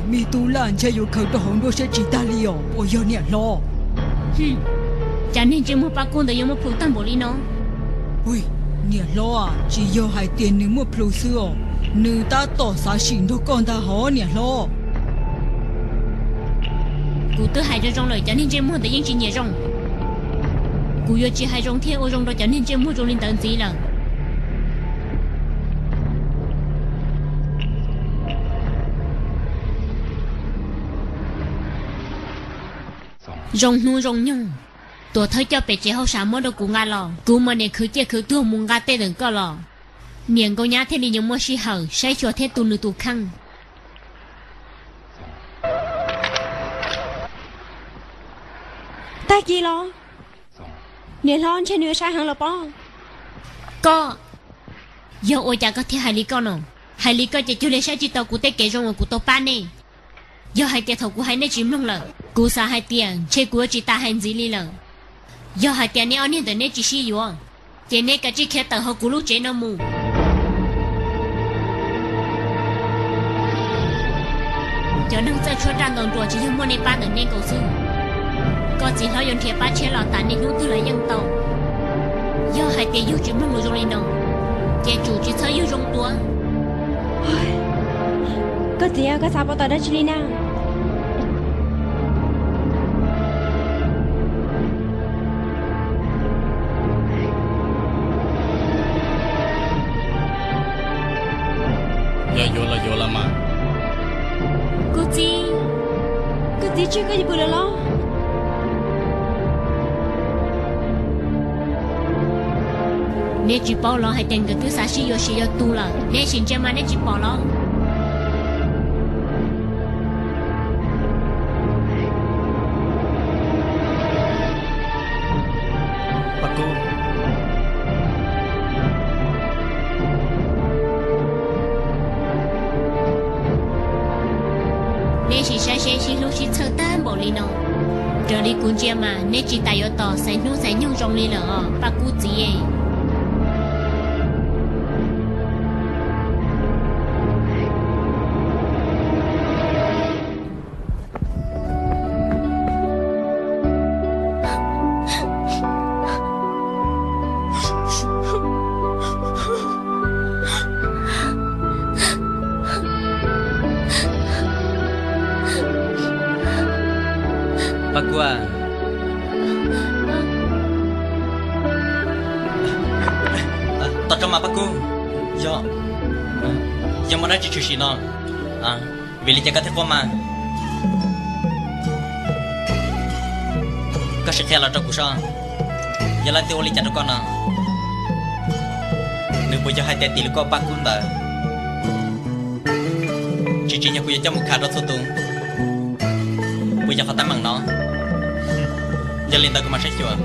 Mi tub laj ntshe yuav khaws rau hauv nruab siab tsis tag li os, puas yog niam hlob? Cov neeg ntsej muag Paj Kub ntawd yuav muaj plhus tag npaum li no. Niam hlob, tsis yog hais tias nws muaj plhus xwb os, nws tab tom xav sim nrog koj ntag hov niam hlob. Kuv twb hais zoo zoo lawm, cov neeg ntsej muag ntawd yeej tsis nyiam zoo. Kuv yuav tsis hais zoo thiab ua zoo rau cov neeg ntsej muag zoo li ntawd ntxiv lawm. Zoo hnub zoo nyoog, tuam thawj coj pem tsev hauj sam muab rau kuv nqa los, kuv mas niam khwv ciaj khwv tuag mus nqa tej ntawm koj los. Niam nkauj nyab thiaj li yuav muaj sij hawm saib xyuas thiab tu nws tus kheej. Tag kis los, niam hlob ntshe nws yuav sai heev los pob. Koj, yog ua cas koj thiaj hais li koj no? Hais li koj ces cuag li saib tsis taus kuv tej kev zoo uas kuv tau pab nej. Yog hais tias thaum kuv hais nej tsis mloog lawm, kuv xav hais tias ntshe kuv yuav tsis tas hais ntxiv li lawm. Yog hais tias neb ob niag ntawm neb tsis sib yuav, ces neb kav tsij khiav tawm hauv kuv lub tsev no mus. Cov neeg txawj tshuab raj ntaus nruas tsis yog muaj nej pab ntawm nej nkaus xwb. Koj txiv hlob yuav nrhiav pab tshiab los tas niaj hnub twg los yeej tau. Yog hais tias yug tsis mloog lus zoo li no, ces tsum tsis txhob yug zoo tuav. Koj txiv, koj xav pov tawm dab tsi li na? Yog yuav los yuav los mas. Kuv txiv, kuv txiv, tsis koj yuav pw lawm los? Neb tsis paub los hais tias nkawd twb xav sib yuav siav yuav tu lawm, neb sim ntsia mas neb tsis pom los? Neb sim saib seb sib hlub sib txhawj tag npaum li no. Raws li kuv ntsia mas neb tsis tas yuav tos xaiv hnub xaiv nyoog zoo li lawm os Paj Kub txiv. Paj Kub, tos tso mas Paj Kub. Yog, yog muaj dab tsi tshwm sim no? Vim li cas koj thiaj quaj mas? Koj sim qhia los rau kuv saib, yog leej twg ua li cas rau koj no? Nws puas yog hais tias tim li koj Paj Kub ntawd? Tsis tsim nyog kuv yuav coj mus khav rau txhua tus, puas yog qhov teeb meem no? Yog li ntawd kuv mam saib xyuas.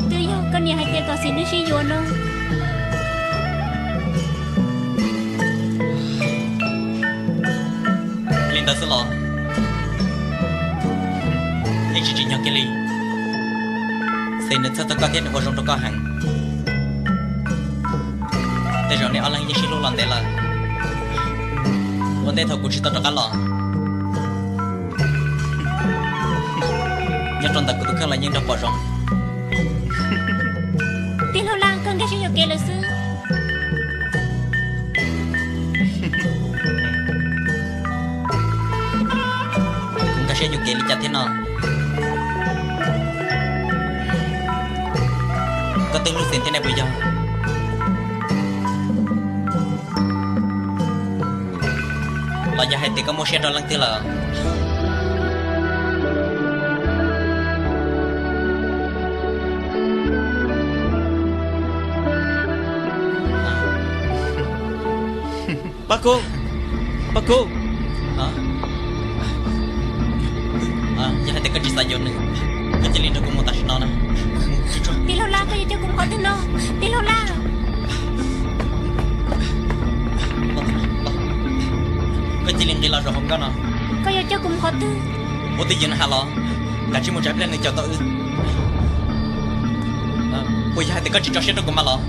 Twb yog koj niam hais tias kom xib nws sib yuav no. Li ntawd xwb los? Yeej tsis tsim nyog kiag li. Xib nws txhawj txog koj thiab nws ua zoo rau koj heev. Tej zaum nej ob leeg yeej sib hlub los ntev lawm. Ua ntej thaum kuv tsis tau rov qab los, nyob rau ntawm kuv tus kheej los yeej nrog pom zoo. Tij laug Laj, koj nkag siab yuam kev lawm xwb. Kuv nkag siab yuam kev li cas thiab no? Koj twb hlub Xis thiab ne puas yog? Los yog hais tias koj muaj siab rau leej twg lawm? Paj Kub, Paj Kub, yog hais tias koj tsis xav yuav nws, koj cia li nrog kuv mus tam sim no na. Tij laug Laj, koj yuav coj kuv mus qhov twg no? Tij laug Laj, koj cia li nqis los zaum hauv nkoj no. Koj yuav coj kuv mus qhov twg? Ua twj ywm na has los, kav tsij mus tsa pliag nws caum tau wb. Puas yog hais tias koj tsis tso siab rau kuv mas los?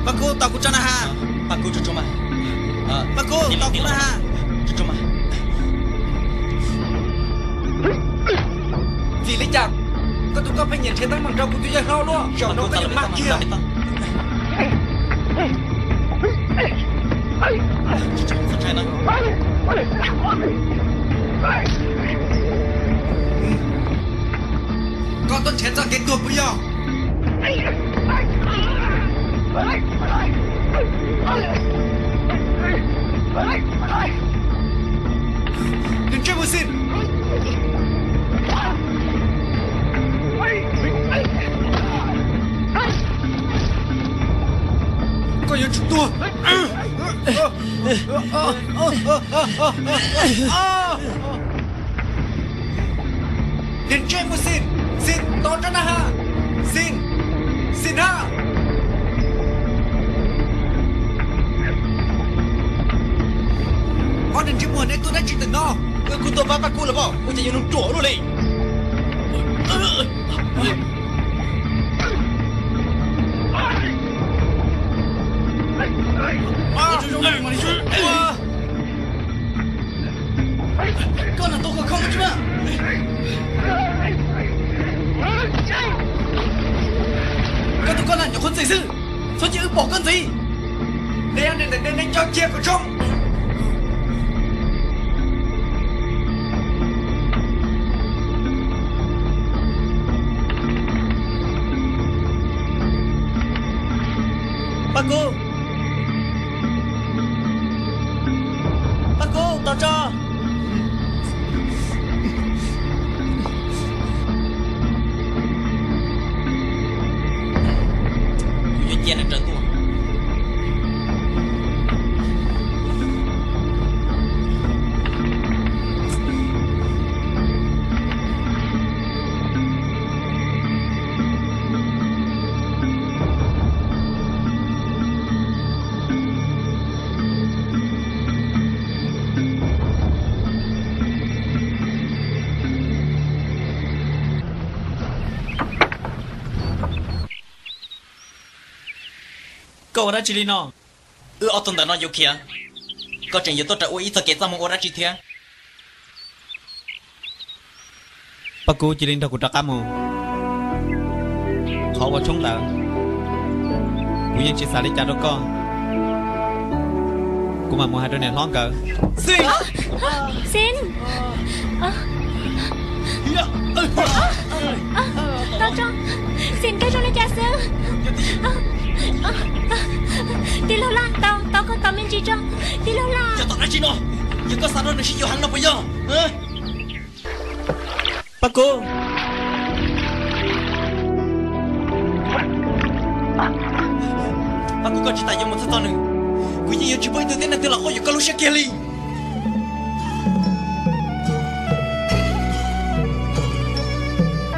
Paj Kub, tos kuv tso na has. Paj Kub, tsuag tsuag mas. Tos kuv na ha. Vim li cas koj tus koj pheej nyiam nrhiav teeb meem rau kuv tus yawg hlob luaj? Zaum no koj yuav mag kiag. Koj tuaj nrhiav txoj kev tuag puas yog? Đừng trách mùa xin. Koj yuav tsum tuag. Đừng trách mùa xin. Xin, tos rau na ha. Xin, xin ha. Ob niag ntsej muag, neb tuaj dab tsi tam no? Wb kuj tuaj pab Paj Kub los pom, ua cas yuav nug ruam luaj li. Koj nag tau koj kho tsi na. Koj tus koj na nyuam qhuav ntxim xwb, txhob cia wb pom koj ntxiv. Neb ob niag ntawm no neb coj cia kom zoo. Paj Kub, Paj Kub, tos tso. Kuv yuav cia nws raws tuaj. Koj ua dab tsi li no? Wb ob tug ntawm no yuav khiav, koj tseem yuav tuaj rawm ua ib txoj kev txaj muag ua dab tsi thiab? Paj Kub, cia li nrog kuv rov qab mus. Qhov ua tshoob ntawd kuv yeej tsis xav li cas rau koj. Kuv mam mus hais rau niam hlob nkawd. Xin, Xin, koj zoo li cas xwb? Tij laug Laj, tau, tau koj tos me ntsis tso. Tij laug Laj, yog tom dab tsi no? Yog koj xav nrog nws sib yuav heev no puas yog? Paj Kub, Paj Kub, koj tsis tas yuav mus txog txog nws, kuv yeej yuav tsis pub ib tug tib neeg twg los quab yuam koj lub siab kiag li.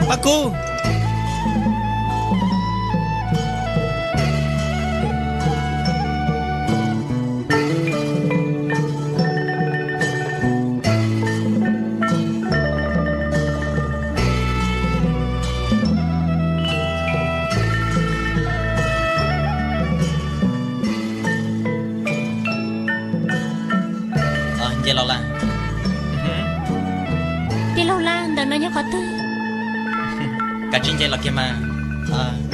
Paj Kub. Nce los lawm. Tij laug Laj, ntawm no nyob qhov twg? Kav tsij nce los kiag mas.